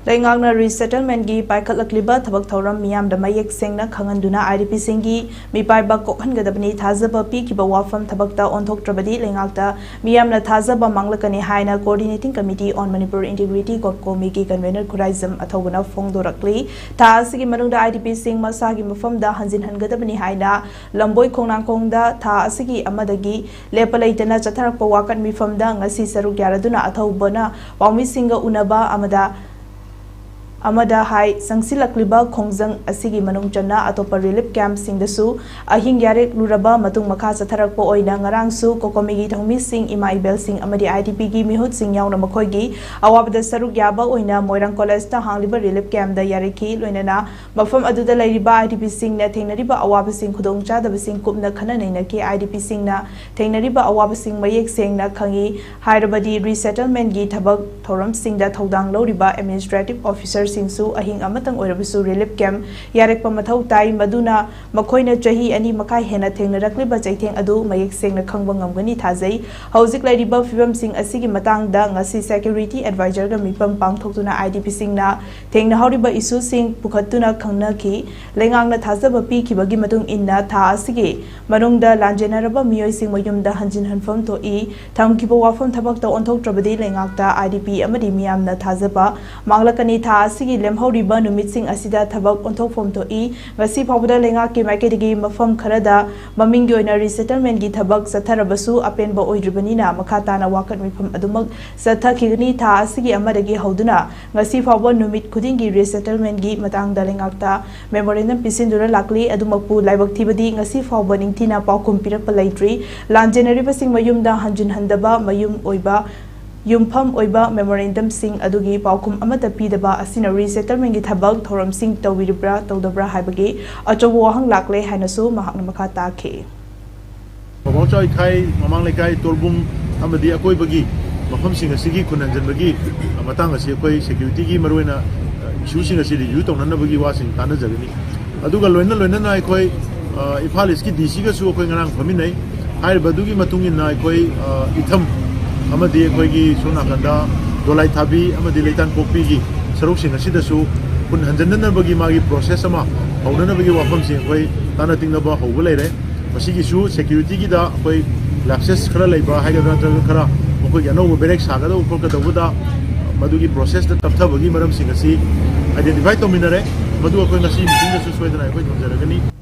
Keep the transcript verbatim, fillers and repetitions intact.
ꯂꯩꯉꯥꯛꯅ ꯔꯤꯁꯦꯇꯜꯃꯦꯟꯒꯤ ꯄꯥꯏꯈꯠꯂꯛꯂꯤꯕ ꯊꯕꯛ ꯊꯧꯔꯝ ꯃꯤꯌꯥꯝꯗ ꯃꯌꯦꯛ ꯁꯦꯡꯅ ꯈꯪꯍꯟꯗꯨꯅ IDPꯁꯤꯡꯒꯤ ꯃꯤꯄꯥꯏꯕ ꯀꯣꯛꯍꯟꯒꯗꯕꯅꯤ꯫ ꯊꯥꯖꯕ ꯄꯤꯈꯤꯕ ꯋꯥꯐꯝ ꯊꯕꯛꯇ ꯑꯣꯟꯊꯣꯛꯇ꯭ꯔꯕꯗꯤ ꯂꯩꯉꯥꯛꯇ ꯃꯤꯌꯥꯝꯅ ꯊꯥꯖꯕ ꯃꯥꯡꯂꯛꯀꯅꯤ ꯍꯥꯏꯅ Coordinating Committee on Manipur Integrity, CONCOMIꯒꯤ convener Khuraijam ꯑꯊꯧꯕꯅ ꯐꯣꯡꯗꯣꯔꯛꯂꯤ꯫ ꯊꯥ ꯑꯁꯤꯒꯤ ꯃꯅꯨꯡꯗ IDPꯁꯤꯡ ꯃꯁꯥꯒꯤ ꯃꯐꯝꯗ ꯍꯟꯖꯤꯟꯍꯟꯒꯗꯕꯅꯤ ꯍꯥꯏꯅ ꯂꯝꯕꯣꯏ ꯈꯣꯡꯅꯥꯡꯈꯣꯡꯗ ꯊꯥ ꯑꯁꯤꯒꯤ ꯑꯃꯗꯒꯤ ꯂꯦꯞꯄ ꯂꯩꯇꯅ ꯆꯠꯊꯔꯛꯄ ꯋꯥꯀꯠ ꯃꯤꯐꯝꯗ ꯉꯁꯤ ꯁꯔꯨꯛ ꯌꯥꯔꯗꯨꯅ ꯑꯊꯧꯕꯅ ꯄꯥꯎꯃꯤꯁꯤꯡꯒ ꯎꯅꯕ ꯑꯃꯗ ꯑꯃꯗ ꯍꯥꯏ, ꯆꯪꯁꯤꯜꯂꯛꯂꯤꯕ ꯈꯣꯡꯖꯪ ꯑꯁꯤꯒꯤ ꯃꯅꯨꯡ ꯆꯟꯅ ꯑꯇꯣꯞꯄ ꯔꯤꯂꯤꯐ ꯀꯦꯝꯞꯁꯤꯡꯗꯁꯨ ꯑꯍꯤꯡ ꯌꯥꯔꯦꯛꯂꯨꯔꯕ ꯃꯇꯨꯡ ꯃꯈꯥ ꯆꯠꯊꯔꯛꯄ ꯑꯣꯏꯅ ꯉꯔꯥꯡꯁꯨ CONCOMIꯒꯤ ꯊꯧꯃꯤꯁꯤꯡ, ꯏꯃꯥ ꯏꯕꯦꯜꯁꯤꯡ ꯑꯃꯗꯤ IDPꯒꯤ ꯃꯤꯍꯨꯠꯁꯤꯡ ꯌꯥꯎꯅ ꯃꯈꯣꯏꯒꯤ ꯑꯋꯥꯕꯗ ꯁꯔꯨꯛ ꯌꯥꯕ ꯑꯣꯏꯅ ꯃꯣꯏꯔꯥꯡ ꯀꯣꯂꯦꯖꯇ ꯍꯥꯡꯂꯤꯕ ꯔꯤꯂꯤꯐ ꯀꯦꯝꯞꯇ ꯌꯥꯔꯛꯈꯤ꯫ ꯂꯣꯏꯅꯅ ꯃꯐꯝ ꯑꯗꯨꯗ ꯂꯩꯔꯤꯕ IDPꯁꯤꯡꯅ ꯊꯦꯡꯅꯔꯤꯕ ꯑꯋꯥꯕꯁꯤꯡ, ꯈꯨꯗꯣꯡꯆꯥꯗꯕꯁꯤꯡ ꯀꯨꯞꯅ ꯈꯟꯅ ꯅꯩꯅꯈꯤ꯫ IDPꯁꯤꯡꯅ ꯊꯦꯡꯅꯔꯤꯕ ꯑꯋꯥꯕꯁꯤꯡ ꯃꯌꯦꯛ ꯁꯦꯡꯅ ꯈꯪꯏ꯫ ꯍꯥꯏꯔꯕꯗꯤ ꯔꯤꯁꯦꯇꯜꯃꯦꯟꯒꯤ ꯊꯕꯛ ꯊꯧꯔꯝꯁꯤꯡꯗ ꯊꯧꯗꯥꯡ ꯂꯧꯔꯤꯕ ꯑꯦꯗꯃꯤꯅꯤꯁꯇ꯭ꯔꯦꯇꯤꯚ ꯑꯣꯐꯤꯁꯔꯁꯤꯡꯁꯨ ꯑꯍꯤꯡ ꯑꯃꯇꯪ ꯑꯣꯏꯔꯕꯁꯨ ꯔꯤꯂꯤꯐ ꯀꯦꯝꯞ ꯌꯥꯔꯛꯄ ꯃꯊꯧ ꯇꯥꯏ, ꯃꯗꯨꯅ ꯃꯈꯣꯏꯅ ꯆꯍꯤ ꯑꯅꯤ ꯃꯈꯥꯏ ꯍꯦꯟꯅ ꯊꯦꯡꯅꯔꯛꯂꯤꯕ ꯆꯩꯊꯦꯡ ꯑꯗꯨ ꯃꯌꯦꯛ ꯁꯦꯡꯅ ꯈꯪꯕ ꯉꯝꯒꯅꯤ ꯊꯥꯖꯩ꯫ ꯍꯧꯖꯤꯛ ꯂꯩꯔꯤꯕ ꯐꯤꯕꯝꯁꯤꯡ ꯑꯁꯤꯒꯤ ꯃꯇꯥꯡꯗ ꯉꯁꯤ ꯁꯦꯀ꯭ꯌꯨꯔꯤꯇꯤ ꯑꯦꯗꯚꯥꯏꯖꯔꯒ ꯃꯤꯐꯝ ꯄꯥꯡꯊꯣꯛꯇꯨꯅ IDPꯁꯤꯡꯅ ꯊꯦꯡꯅꯍꯧꯔꯤꯕ ꯏꯁꯨꯁꯤꯡ ꯄꯨꯈꯠꯇꯨꯅ ꯈꯪꯅꯈꯤ꯫ ꯂꯩꯉꯥꯛꯅ ꯊꯥꯖꯕ ꯄꯤꯈꯤꯕꯒꯤ ꯃꯇꯨꯡ ꯏꯟꯅ ꯊꯥ ꯑꯁꯤꯒꯤ ꯃꯅꯨꯡꯗ ꯂꯥꯟꯖꯦꯟꯅꯔꯕ ꯃꯤꯑꯣꯏꯁꯤꯡ ꯃꯌꯨꯝꯗ ꯍꯟꯖꯤꯟꯍꯟꯐꯝ ꯊꯣꯛꯏ꯫ ꯊꯝꯈꯤꯕ ꯋꯥꯐꯝ ꯊꯕꯛꯇ ꯑꯣꯟꯊꯣꯛꯇ꯭ꯔꯕꯗꯤ ꯂꯩꯉꯥꯛꯇ IDP ꯑꯃꯗꯤ ꯃꯤꯌꯥꯝꯅ ꯊꯥꯖꯕ ꯃꯥꯡꯂꯛꯀꯅꯤ꯫ ꯊꯥ ꯑꯁꯤꯒꯤ ꯂꯦꯝꯍꯧꯔꯤꯕ ꯅꯨꯃꯤꯠꯁꯤꯡ ꯑꯁꯤꯗ ꯊꯕꯛ ꯑꯣꯟꯊꯣꯛꯐꯝ ꯊꯣꯛꯏ꯫ ꯉꯁꯤ ꯐꯥꯎꯕꯗ ꯂꯩꯉꯥꯛꯀꯤ ꯃꯥꯏꯀꯩꯗꯒꯤ ꯃꯐꯝ ꯈꯔꯗ ꯃꯃꯤꯡꯒꯤ ꯑꯣꯏꯅ ꯔꯤꯁꯦꯇꯜꯃꯦꯟꯒꯤ ꯊꯕꯛ ꯆꯠꯊꯔꯕꯁꯨ ꯑꯄꯦꯟꯕ ꯑꯣꯏꯗ꯭ꯔꯤꯕꯅꯤꯅ ꯃꯈꯥ ꯇꯥꯅ ꯋꯥꯀꯠ ꯃꯤꯐꯝ ꯑꯗꯨꯃꯛ ꯆꯠꯊꯈꯤꯒꯅꯤ꯫ ꯊꯥ ꯑꯁꯤꯒꯤ ꯑꯃꯗꯒꯤ ꯍꯧꯗꯨꯅ ꯉꯁꯤ ꯐꯥꯎꯕ ꯅꯨꯃꯤꯠ ꯈꯨꯗꯤꯡꯒꯤ ꯔꯤꯁꯦꯇꯜꯃꯦꯟꯒꯤ ꯃꯇꯥꯡꯗ ꯂꯩꯉꯥꯛꯇ ꯃꯦꯃꯣꯔꯦꯟꯗꯝ ꯄꯤꯁꯤꯟꯗꯨꯅ ꯂꯥꯛꯂꯤ꯫ ꯑꯗꯨꯃꯛꯄꯨ ꯂꯥꯏꯕꯛ ꯊꯤꯕꯗꯤ ꯉꯁꯤ ꯐꯥꯎꯕ ꯅꯤꯡꯊꯤꯅ ꯄꯥꯎꯈꯨꯝ ꯄꯤꯔꯛꯄ ꯂꯩꯇ꯭ꯔꯤ꯫ ꯂꯥꯟꯖꯦꯟꯅꯔꯤꯕꯁꯤꯡ ꯃꯌꯨꯝꯗ ꯍꯟꯖꯤꯟꯍꯟꯗꯕ ꯃꯌꯨꯝ ꯑꯣꯏꯕ ꯌꯨꯝꯐꯝ ꯑꯣꯏꯕ ꯃꯦꯃꯣꯔꯦꯟꯗꯝꯁꯤꯡ ꯑꯗꯨꯒꯤ ꯄꯥꯎꯈꯨꯝ ꯑꯃꯠꯇ ꯄꯤꯗꯕ ꯑꯁꯤꯅ ꯔꯤꯁꯦꯇꯜꯃꯦꯟꯒꯤ ꯊꯕꯛ ꯊꯧꯔꯝꯁꯤꯡ ꯇꯧꯕꯤꯔꯤꯕ꯭ꯔꯥ ꯇꯧꯗꯕ꯭ꯔꯥ ꯍꯥꯏꯕꯒꯤ ꯑꯆꯧꯕ ꯋꯥꯍꯪ ꯂꯥꯛꯂꯦ ꯍꯥꯏꯅꯁꯨ ꯃꯍꯥꯛꯅ ꯃꯈꯥ ꯇꯥꯈꯤ꯫ ꯄꯥꯎꯆꯥꯎ ꯏꯈꯥꯏ, ꯃꯃꯥꯡ ꯂꯩꯀꯥꯏ, ꯇꯣꯔꯕꯨꯡ ꯑꯃꯗꯤ ꯑꯀꯣꯏꯕꯒꯤ ꯃꯐꯝꯁꯤꯡ ꯑꯁꯤꯒꯤ ꯈꯨꯟ ꯍꯟꯖꯟꯕꯒꯤ ꯃꯇꯥꯡ ꯑꯁꯤ ꯑꯩꯈꯣꯏ ꯁꯦꯀ꯭ꯌꯨꯔꯤꯇꯤꯒꯤ ꯃꯔꯨꯑꯣꯏꯅ ꯏꯁꯨꯁꯤꯡ ꯑꯁꯤ ꯔꯤꯚ꯭ꯌꯨ ꯇꯧꯅꯅꯕꯒꯤ ꯋꯥꯁꯤꯡ ꯇꯥꯟꯅꯖꯒꯅꯤ꯫ ꯑꯗꯨꯒ ꯂꯣꯏꯅ ꯂꯣꯏꯅꯅ ꯑꯩꯈꯣꯏ, ꯑ, ꯏꯝꯐꯥꯜ ꯏꯁꯀꯤ DC ꯒꯁꯨ ꯑꯩꯈꯣꯏ ꯉꯔꯥꯡ ꯐꯝꯃꯤꯟꯅꯩ꯫ ꯍꯥꯏꯔꯤꯕ ꯑꯗꯨꯒꯤ ꯃꯇꯨꯡ ꯏꯟꯅ ꯑꯩꯈꯣꯏ, ꯑ, ꯏꯊꯝ ꯑꯃꯗꯤ ꯑꯩꯈꯣꯏꯒꯤ ꯁꯣꯝ ꯅꯥꯀꯟꯗ ꯗꯣꯂꯥꯏꯊꯥꯕꯤ ꯑꯃꯗꯤ ꯂꯩꯇꯥꯟꯄꯣꯛꯄꯤꯒꯤ ꯁꯔꯨꯛꯁꯤꯡ ꯑꯁꯤꯗꯁꯨ ꯈꯨꯟ ꯍꯟꯖꯤꯟꯅꯅꯕꯒꯤ ꯃꯥꯒꯤ ꯄ꯭ꯔꯣꯁꯦꯁ ꯑꯃ ꯍꯧꯅꯅꯕꯒꯤ ꯋꯥꯐꯝꯁꯤ ꯑꯩꯈꯣꯏ ꯇꯥꯟꯅ ꯇꯤꯡꯅꯕ ꯍꯧꯕ ꯂꯩꯔꯦ꯫ ꯃꯁꯤꯒꯤꯁꯨ ꯁꯦꯀ꯭ꯌꯨꯔꯤꯇꯤꯒꯤꯗ ꯑꯩꯈꯣꯏ ꯂꯦꯞꯁꯦꯁ ꯈꯔ ꯂꯩꯕ ꯍꯥꯏꯒꯗ꯭ꯔꯥ, ꯅꯠꯇ꯭ꯔꯒ ꯈꯔ ꯃꯈꯣꯏꯒꯤ ꯑꯅꯧꯕ ꯕꯦꯔꯦꯛ ꯁꯥꯒꯗꯧꯕ ꯈꯣꯠꯀꯗꯧꯕꯗ ꯃꯗꯨꯒꯤ ꯄ꯭ꯔꯣꯁꯦꯁꯇ ꯇꯞꯊꯕꯒꯤ ꯃꯔꯝꯁꯤꯡ ꯑꯁꯤ ꯑꯥꯏꯗꯦꯟꯇꯤꯐꯥꯏ ꯇꯧꯃꯤꯟꯅꯔꯦ꯫ ꯃꯗꯨ ꯑꯩꯈꯣꯏ ꯉꯁꯤ ꯃꯤꯇꯤꯡꯗꯁꯨ ꯁꯣꯏꯗꯅ ꯑꯩꯈꯣꯏ ꯊꯝꯖꯔꯒꯅꯤ꯫